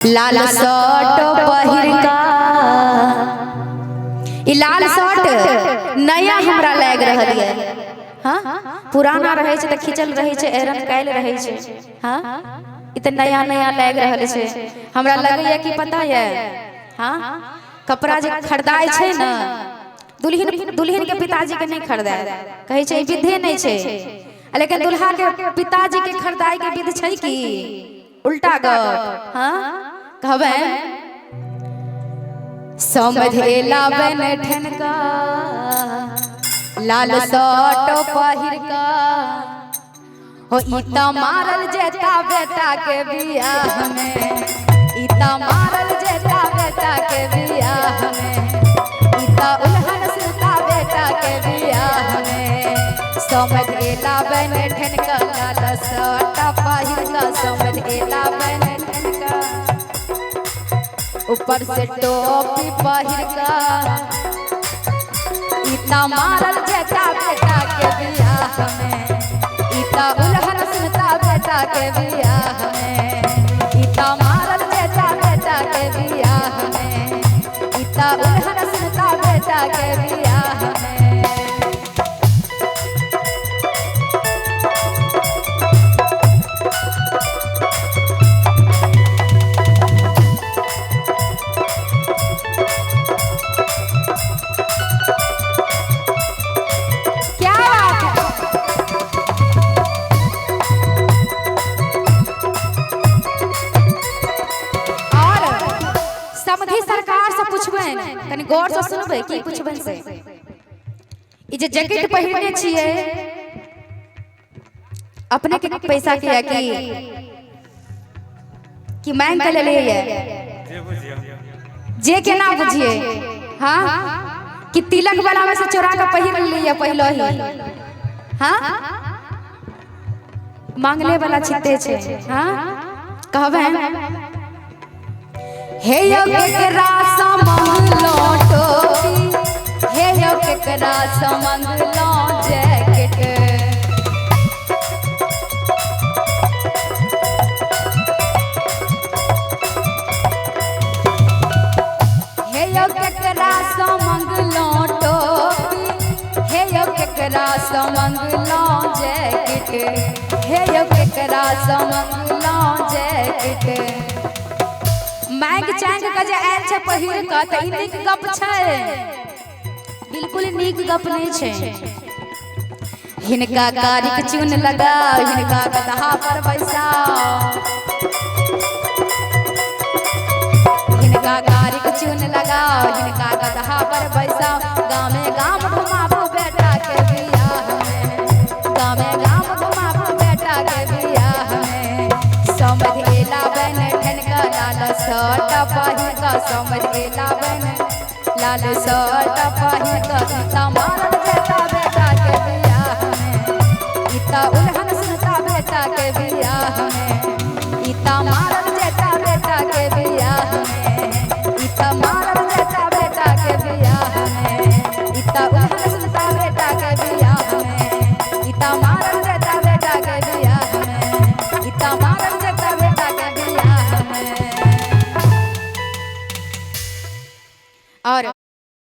लाल shirt पहिर का ई लाल shirt नया हमरा लाग रहल ये। हाँ, पुराना रहे छै त खिंचल रहे छै, आयरन कैल रहे छै। हाँ, ई त नया नया लाग रहल छै। हमरा लगैया कि पता ये, हाँ, कपड़ा जे खरीदाय छै ने, दुल्हन दुल्हन के पिताजी के नहीं खरीदाय, कहै छै ई विधे नहीं छै। लेकिन दुल्हा के पिताजी के खरीदाय के विध छै की उल्टा गप। हाँ, कहबै समझेला बन ठनका लाल शर्ट पहिर का हो ई त मारल जेता बेटा के बियाह में, ई त मारल जेता बेटा के बियाह में, ई त उल्हन सुता बेटा के बियाह में। समझेला बन ठनका लाल शर्ट पहिर का, समझेला बन ठनका ऊपर से टोपी पहिर का ई त मारल जेता बेटा के बियाह में, ई त उल्हन सुनता बेटा के बियाह में, ई त मारल जेता बेटा के बियाह में, ई त उल्हन सुनता बेटा के बियाह में। क्या बात है। और समधी सरकार से पूछबनि, कनि गौर से सुनबै की पूछबनि से। ई जे जैकेट पहिरने छियै अपने के पैसा के या कि मांग के लेले ये जे केना बुझिए। हाँ, कि तिलक वाला में से चोरा के पहिर लिए पहलो ही। हाँ, मांगले वाला छिते छे। हाँ, कहबै हे यो केकरा से मंगलो टोपी, हे यो केकरा से मंगलो जैकेट, हे यो केकरा से मंगलो टोपी, हे यो केकरा से मंगलो जैकेट, हे यो केकरा से मंगलो जैकेट। मांग चांग के जे आयल छै पहिर के त ई नीक गप छै, बिल्कुल नीक गप नहीं छै। हिनका कारिक चून लगाओ, हिनका गदहा पर बैसाओ, हिनका कारिक चून लगाओ, हिनका गदहा पर बैसाओ, गामे गाम घुमाबू बेटा के बियाह में, गामे गाम घुमाबू बेटा के बियाह में। समझेला बन ठनका लाल शर्ट पहिर का, समझेला बन लाल शर्ट पहिर का, ई त मारल जेता बेटा के बियाह में, ई त उल्हन सुनता बेटा के बियाह में, ई त मारल जेता बेटा के बियाह में,